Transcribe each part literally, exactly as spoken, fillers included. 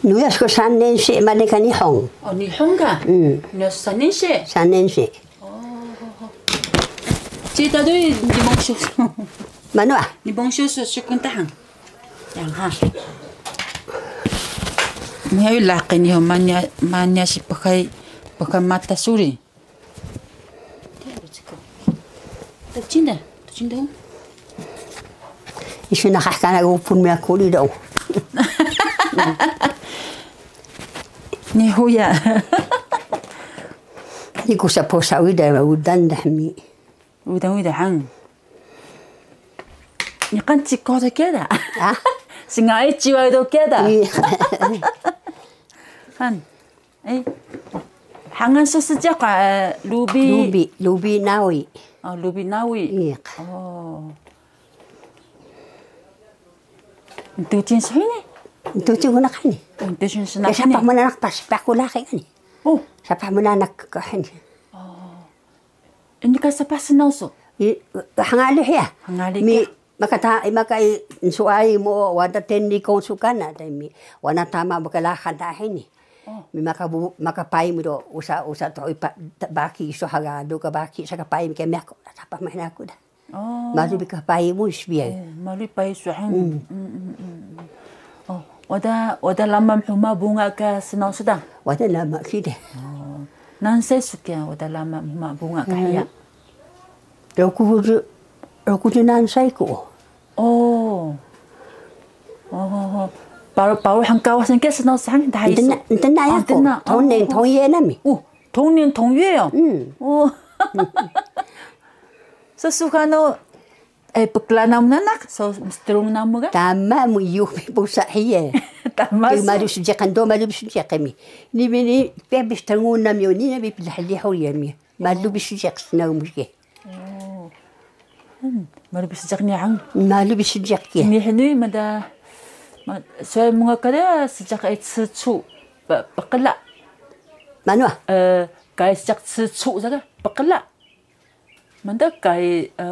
Nuyas ku san nensi mani ka Nihon. O, Nihon ka? Mm. Nuyas san nensi? San nensi. O. Cita dui, Nihon shu. Manu ah? Nihon shu su, sukun tahang. Yang ha. Mihai laqi Nihon manya, manya si pakai, pakai mata suri. Isu naqah kana gupun mi aku di do. Ni huya. Ni ku sapo sa uida udan dah mi. Udan uida hang. Ni kan ciko da keda. Ah? Singai ciwa do keda. Han. Hangan su seediq ka Lubi. Lubi, Lubi Nawi. O, Lubi Nawi. Iq. O. Ntucing su hini? Ntucing ku naq hini. Ntucing su naq hini. Sapah mnanaq pas paku laqi kani. O. Sapah mnanaq ka hini. O. Ini ka sapah snaw su? Hangali hiya. Hangali mi ka. Maka ta, maka i nsuai mo wada teni kong su kana ta mi. Wana tama maka lahan ta hini. O. Mi maka bu, maka pai mi do usa, usa to ipa, baki isu haga do ka baki saka pai mi kemiak ko. Sapah mnanaq ku da. O. Malu bi ka pai mu sbiyaw. O, malu pai su hang. Mm. O, wada, wada lama mhuma bunga ka snaw su da? Wada lama kide. O. Nansai su kiya wada lama mhuma bunga ka hiya? Rokuju, rokuju nansai ku. O. O, o, o. Paru, paru hang kawas nang kiya snaw su hang da hai su. Ntena, ntena yaku. Ntena. Tongnen tongye nami. O, tongnen tongye ya. Mm. O. So suka no, e, pkla namu nanaq, so mstrung namu ga? Tama mu iyux bi pusa hiya. Tama su. Malu seediq kan do malu bi seediq kami. Ni bi ni pe bi strung nami ni bi plah lihu ya mi. Malu bi seediq snaw mu ke. O. Malu bi seediq ni hang. Malu bi seediq ke. Ni hnu mada, ma, so mu ga kada seediq e cecu, pkla. Manu ah? E, kai seediq cecu sa ga, pkla. Manda kai, e,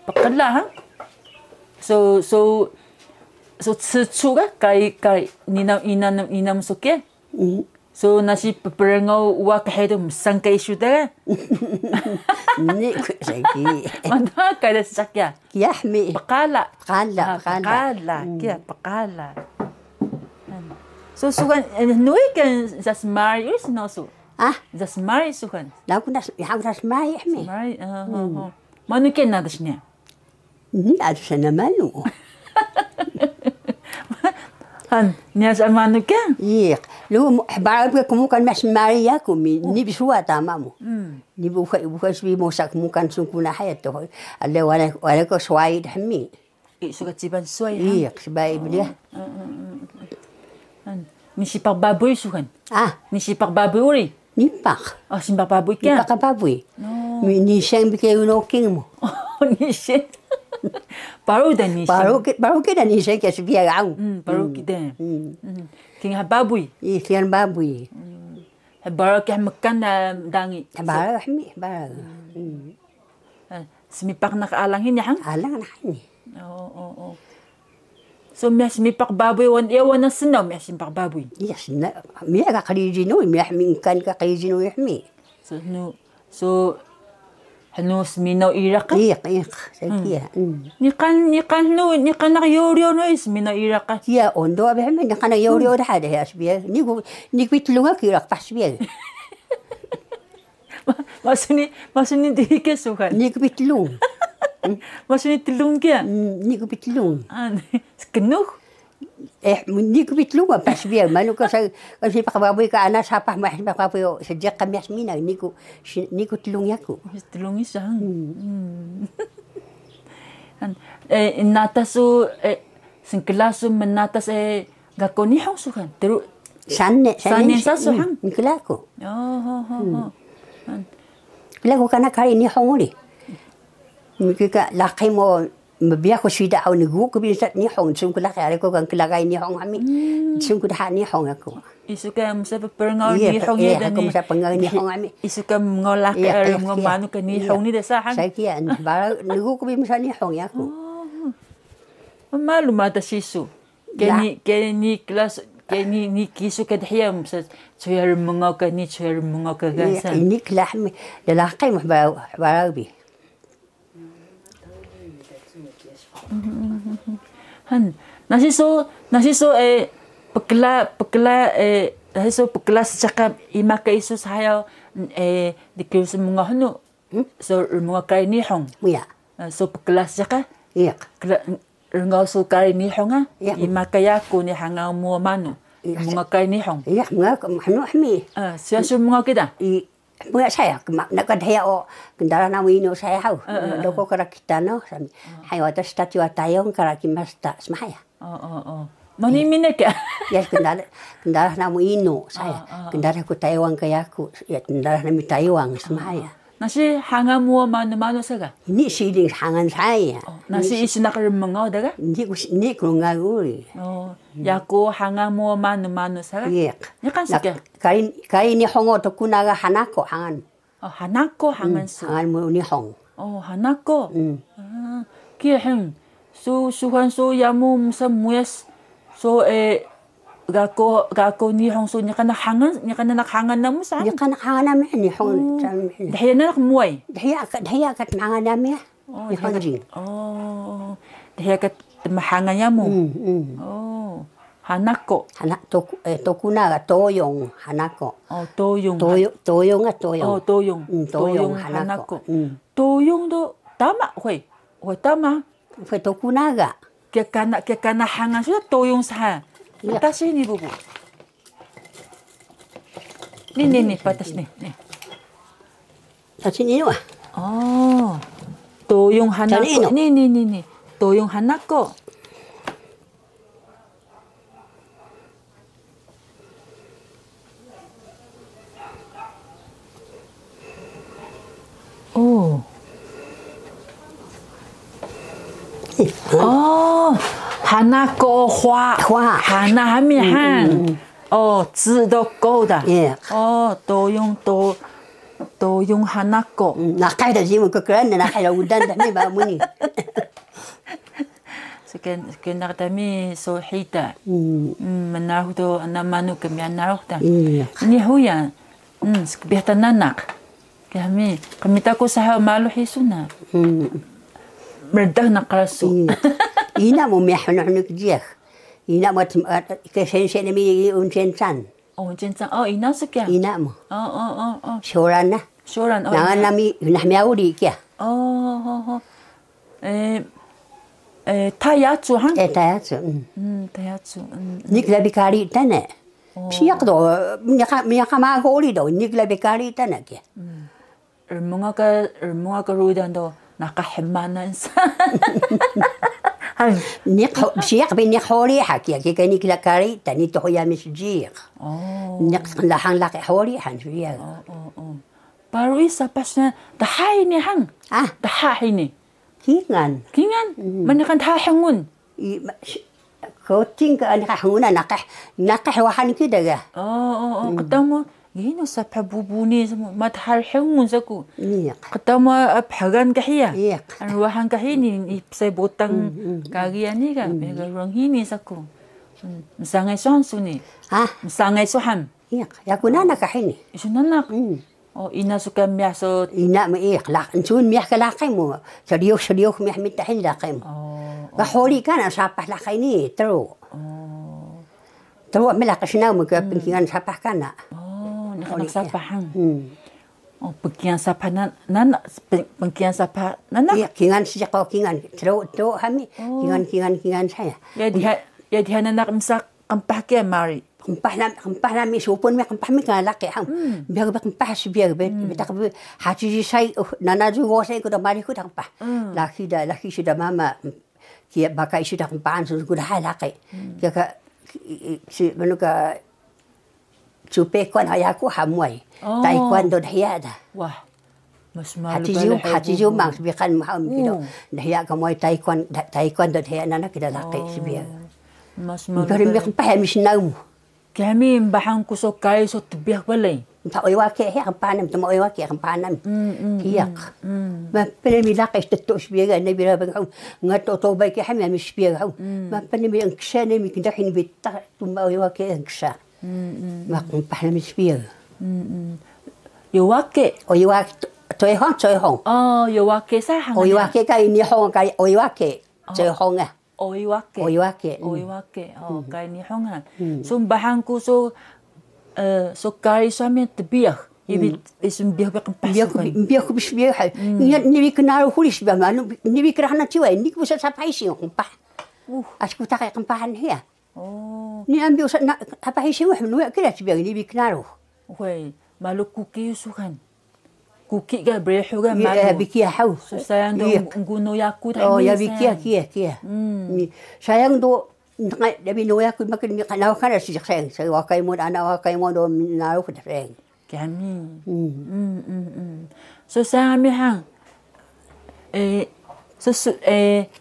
pkla hang? So, so, so cecu ga kai, kai ninam, inam, inam so ke? Mm. So nasi pprengaw uwa ka hedo msang ka isu da ga? Ni ku saki. Manda kai da seediq ya? Kiya mi. Pkla. Pkla, pkla. Kiya pkla. So sukan, e, nui kan zasmari us no su? Ah? Zasmari sukan. Naku nas, ya aku nasmari mi. Smari, o, o, o. Manu ke na das niya? Ni ada sana manu. Han, niya sa manu ke? Iya. Lu, baru ke kumukan nasmari yaku mi, ni bisuwa tama mu. Mm. Ni buka, buka sbi mosak mukan sungkuna haya to. Ale wala, wala ko swai dah mi. Isu ka ciban swai, ha? Iya, swai beliya. Ni sipaq babuy sukan? Ah. Ni sipaq babuy uri? Nipaq. O, simpaq babuy kiya? Nipaq ka babuy. Niseng bi ke unoking mu. Niseng. Paru da niseng. Paru ke, paru ke da niseng ke sbiyaw. Paru ke da. Kingal babuy. Iya, kingal babuy. Baru ke mekan dangi. Baru hmi, baru. Smipaq naq alang hini han? Alang naq hini. O, o, o. So miyah smipaq babuy wan, iya wana snaw miyah smipaq babuy. Iya snaw. Miyah ka qrijil nu, miyah mingkan ka qrijil nu miyah mi. So hnu, so hnu sminaw iraq ka? Iya, iya, sakiya. Niqan, niqan hnu, niqan naq yoriyo nu sminaw iraq ka? Iya, ondo abi hmi niqan naq yoriyo daha de ya sbiyaw. Niku, niku bi tlung ka iraq pa sbiyaw. Masuni, masuni dike sukan. Niku bi tlung. Masuni tlung kiya? Niku bi tlung. Knux? E, niku bi tlung apa sbiyaw. Manu ka sa, ka smipaq babuy ka ana sapah mah smipaq babuy, seediq ka miyah sminaw, niku, niku tlung yaku. Tlung isu han. E, natas su, e, sngkla su mnatas, e, Gako Nihon sukan, teru. Sane, sane sa sukan. Nkla ku. O, ho, ho, ho. Nkla ku kana kari Nihon uri. Miki ka laqi mu mbiyax ku sida au negu ku bi sa Nihon, sun ku laqi ari ku kan nkla kai Nihon ami. Sun ku daha Nihon aku. Isu ka msa perngaw Nihon ya, aku msa perngaw Nihon ami. Isu ka mngaw laqi ari mngaw manu ka Nihon ni da sa han. Sa kiya, bara negu ku bi msa Nihon yaku. Malu mata sisu. Keni, keni kelas, Ke ni, ni kisu ke dhiya, msa cuya rmngaw ke, ni cuya rmngaw ke ga sa. Ini klah mi, laqi mu hbaraw bi. Han, nasi so, nasi so, eh, pkla, pkla, eh, nasi so pkla sjaqa ima ka isu saya, eh, dkisu rmngaw hnu. So rmngaw kari Nihong. Iya. Eh, so pkla sjaqa? Iya. Kla, rngaw so kari Nihong a? Iya. Ima ka yaku ni hangan mu manu. Iya. Rmngaw kari Nihong. Iya, mngaw hnu hmi. Eh, siya so rmngaw kida? I, mngaw saya, kma, naka dhiya o, kndalax namu inu saya haw. Eh, eh, eh. Doko kara kita no, sami. Hay, watashi tachi wa Taiwan kara kimashita, smahaya. O, o, o. Manu imi ne ka? Ya, kndalax, kndalax namu inu saya. Kndalax ku Taiwan ka yaku. Ya, kndalax nami Taiwan, smahaya. Nasi hangan mu manu manu sa ga? Ini siling hangan saya. Nasi isu naq rmngaw da ga? Ini ku, ini ku ngaw uri. O, yaku hangan mu manu manu sa ga? Iya. Niqan sa ka? Kari, kari Nihong o Tokunaga Hanako hangan. O, Hanako hangan su. Hangan mu Nihong. O, Hanako. Kiya heng. So, suhan so yamu msa muyas. So, eh, gako, gako Nihong so niqan hangan, niqan naq hangan namu sa? Niqan hangan nami Nihong. Dhiya naq muway. Dhiya ka, dhiya ka tmahangan nami ya. O, Nihonjin. O, dhiya ka tmahangan yamu. O, Hanako. Hana, Toku, eh, Tokunaga, Toyong, Hanako. O, Toyong. Toyong, Toyong a, Toyong. O, Toyong. Toyong Hanako. Toyong do tama, hoy. Hoy tama. Hoy Tokunaga. Kiya kana, kiya kana hangan suda Toyong sa. Iya. Patas ini, bubu. Ni, ni, ni, patas ni, ni. Patas ini, wah. O. Toyong Hanako. Ni, ni, ni, ni. Toyong Hanako. O. O, Hanako hwa. Hwa. Hana hami han. O, tsu do ko da. O, Toyong, to, Toyong Hanako. Naqah da jimu ke keren, naqah da udan da mi ba muni. Sken, sken naq da mi so hita. Mnarux do ana manu kemiyan narux da. Ni huya. Skbiyax ta nanaq. Kami, kami ta ku saha malu hisu na. Mrdah na qrasu. Ina mu miyah hnu hnu kjiyax. Ina mu ke sensei nami Uncencan. O, Uncencan. O, ina su kiya? Ina mu. O, o, o, o. Shoran na. Shoran, o. Nangan nami, nah miyaw uri kiya. O, ho, ho. Eh, eh, Tayacu, han? Eh, Tayacu, mm. Mm, Tayacu, mm, mm. Nik labi kari tane. O. Siyak do, miyaka, miyaka mago uri do, nik labi kari tane kiya. Mm. Rmunga ka, rmunga ka rudan do, naqah hmanan sa. Han. Nik ho, siyak bi nik hori ha kiya, kiya nik labi kari tane to hoya mi sjiyak. O. Nik lahang laqi hori han siyak. O, o, o. Paru isa pas na, daha ini han. Ah. Daha ini. Kingan. Kingan? Mm. Mani kan daha hngun. I, ma, sh-, koting ka ani ka hngun na naqah, naqah wahan kida ga. O, o, o, qtamu, ginu sapah bubu ni, ma daha hngun saku. Iya. Qtamu, a, phagan ka hiya. Iya. An wahan ka hini, i psay botang kagi ani ka, mega ruang hini saku. Mm, msangay suhan suni. Ah. Msangay suhan. Iya, yaku nanaq ka hini. Isu nanaq. Mm. O, ina su ka miyah so. Ina mu, iya, laq, nsun miyah ka laqi mu. Sriyux, sriyux miyah mita hini laqi mu. O, ga hori kana sapah laqi ni, tru. O. Tru mi laqi snaw mu ka pnkingan sapah kana. O, naq sapah han. Hmm. O, pnkingan sapah nan, nan, pn-, pnkingan sapah nanaq. Iya, kingan sijaq o kingan. Tru, tru hami. O. Kingan, kingan, kingan saya. Ya, diha, ya, diha nanaq msa qmpah kiya mari. Qmpah nami, qmpah nami, supun mi qmpah mi ka laqi ha. Hmm. Biyax bi qmpah sbiyax bi, hmm, bitaq bi, hachijisay, uh, nanajugosay ku da mari ku da qmpah. Hmm. Laqi da, laqi si da mama, kiya baka isu da qmpahan su ku da hai laqi. Hmm. Kiya ka, i, i, si, manu ka, cupe kuan ha yaku ha muway. O. Taekwondo da hiya da. Wah. Mas malu. Hachiju, bale hachiju mang sbiqan maham kido. Hmm. Dahya ka muway taekwondo, da-, taekwondo dahya nana kida laqi sbiyax. Mas malu. Ngkari bale. Mi qmpah ya mi snaw mu. Kami mbahang ku so kari so tbiyax balay. Mta oiwake hiya qmpah nami, tma oiwake qmpah nami. Hiya. Ma pnami laqi ttu sbiyaw ga, nami ra bang hug, ngato to bai ki hami ami sbiyaw ga hug. Ma pnami ngksa nami kndahing bitaq tma oiwake ngksa. Ma qmpah nami sbiyaw. Yowake. Oiwake, coyhong, coyhong. Oh, yowake sa hang. Oiwake ka ini hong ka oiwake. Coyhong ah. Oiwake. Oiwake. Oiwake. Oh, kari Nihong han. So mbahang ku so, eh, so kari sami tbiyax. Ibi, isu mbiyax bi qmpah. Mbiyax ku bi, mbiyax ku bi sbiyaw hay. Niwi knarux huri sbiyaw, anu, niwi krahna ciway, niku sa sapah ising qmpah. Asi ku taqi qmpahan hiya. Oh. Ni ambi usa na, sapah ising wah, nuwe kira sbiyaw, niwi knarux. Uxay, malu kuki yusu han. Kuki ga brexu ga malu. Bi kiya haw. So sayang do nggu no yaku da. Oh, ya bi kiya, kiya, kiya. Ni sayang do, nqa, ya bi no yaku makin mi qanaw kana si sayang. Saya wakai mo, ana wakai mo do naluk da sayang. Kami. So sayang mi hang. Eh, so su, eh,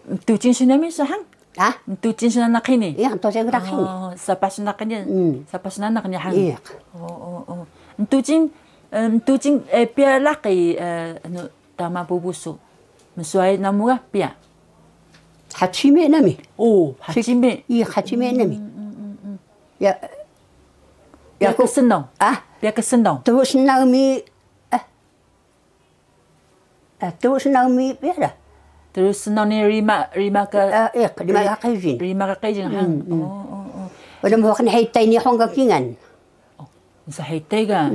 Mtucing su nami so hang? Ha? Mtucing su nanaq hini? Iya, mtucing su nanaq hini. Oh, sapah su nanaq hini. Sapah su nanaq hini hang. Iya. Oh, oh, oh. Mtucing, eh, mtucing, eh, piya laqi, eh, anu, tama bubu su. Msuway namu ga piya? Hacime nami. Oh, hacime. Iya, hacime nami. Ya. Piya ksnaw? Ah? Piya ksnaw? Tru snaw mi, eh, Eh, tru snaw mi piya da? Tru snaw ni rima, rima ka, eh, rima ka qeijin. Rima ka qeijin hang. Oh, oh, oh. Wada mhuwaq ni heytay Nihong ka kingan. Oh, msa heytay ga.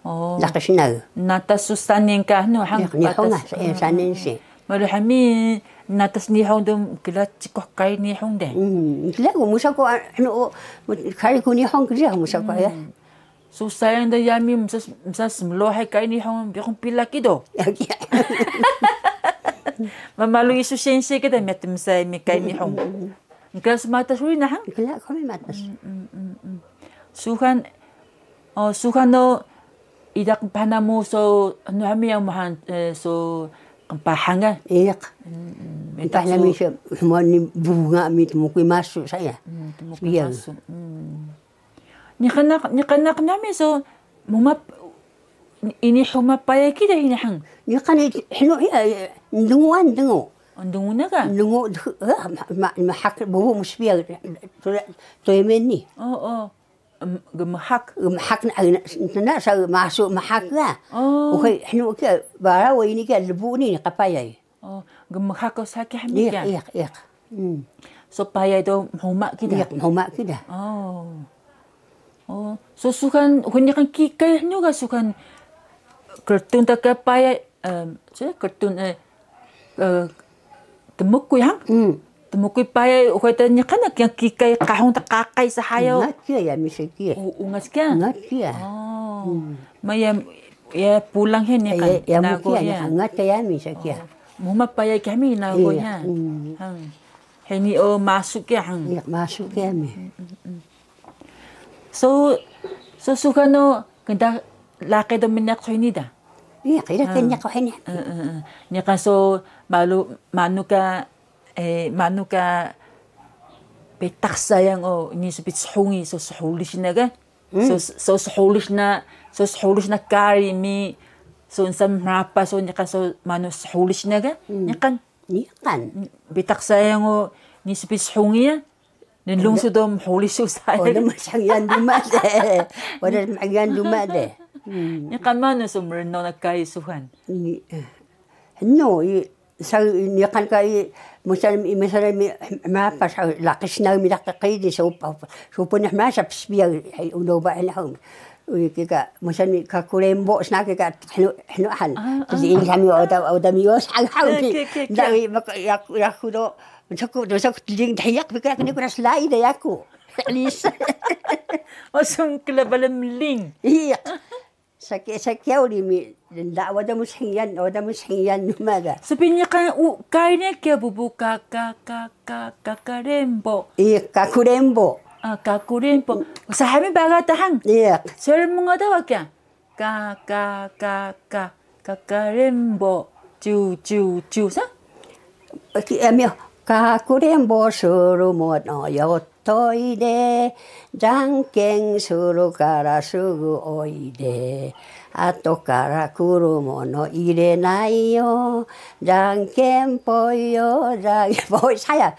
Oh. Laqi snaw. Natas su sanin ka hnu hang. Nihong ah, sanin si. Malu hami natas Nihong do kla cikuh kari Nihong de. Kla ku musa ku, anu, kari ku Nihong kla musa ku ya. So sayang da yami msa, msa smluhay kari Nihong biqun pila kido. Ma malu isu sensei kida miyat msa mi kari Nihong. Ngkla smatas uri na hang? Ngkla kami matas. Suxan, oh, suxan no ida qmpah namu so, anu hami yang mahan, eh, so qmpah hang ga? Iya. Qmpah nami so, mo ni bunga mi tmukuy masu saya. Tmukuy masu. Niqan naq, niqan naq nami so, mhuma, ini huma payay kida hini hang. Niqan hnu hiya, ndngu, ndngu. Ndngu na ka? Ndngu, mhak bubu msbiyaw, toymen ni. Oh, oh. Gmhak. Gmhak na, na sa masu mhak ga. Oh. Uxay, hnu kiya, bara wa ini kiya, lbu ni, qpayay. Oh, gmhak ko saki hami kiya? Iya, iya. So payay do mhuma kida? Iya, mhuma kida. Oh. Oh, so suxan, huni kan kikay hnu ga suxan kertun ta ka payay, em, so kertun, eh, eh, tmukuy hang? Tmukuy payay, uxay ta niqan na kiya kikay qahung ta qaqay sahayaw. Ungat kiya yami sa kiya. Ungat kiya? Ungat kiya. Oh. Ma ya, ya pulang he niqan. Ya, ya mu kiya, niqan ungat kiya yami sa kiya. Mhuma payay kami na go niya. Hang. Hini o masu kiya hang. Iya, masu kiya mi. So, so suxan no kida laqi do mniq hini da. Iya, kida mniq hini. Niqan so malu, manu ka, eh, manu ka bitaq sayang o ini so bi shungi so shulis na ga. So, so shulis na, so shulis na kari mi, so nsa mrapa, so niqan so manu shulis na ga, niqan. Niqan. Bitaq sayang o, ni spi shungi ya. Nlung su do mhulis su sayang. Wada mshungiyan duma de. Wada mshungiyan duma de. Niqan manu so mrno na kari suxan. Hnu, i, Sa niqan ka i, musa mi, musa mi, mapa sa laqi snaw mi laqi qidi, so pa, so pun masa psbiyaw, hay, ulo ba, hay, hum. Ui, kika, musa mi, kakurembo, sna kika, hnu, hnu han. Tdin kami, oda, oda mi, os, hag, hag, ki. Dari, maka, yaku, yaku do, saku, do, saku, tdin, dayak, bika, kini, kuras lai, dayaku. Alis. Osung kela balam ling. Iya. Saki, saki uri mi, nda wada mshungiyan, wada mshungiyan duma ga. Spi niqan u, kari ni kiya bubu ka, ka, ka, ka, kakurembo. Iya, kakurembo. Ah, kakurembo. Sahami baga ta hang. Iya. Sel mngada wa kiya. Ka, ka, ka, ka, kakurembo. Cu, cu, cu, sa? Ki, ami, kakurembo suru mo no yo. Oide, jangken suru kara sugu oide. Ato kara kuru mono ire nayo, jangken poyo, jangken poyo, saya.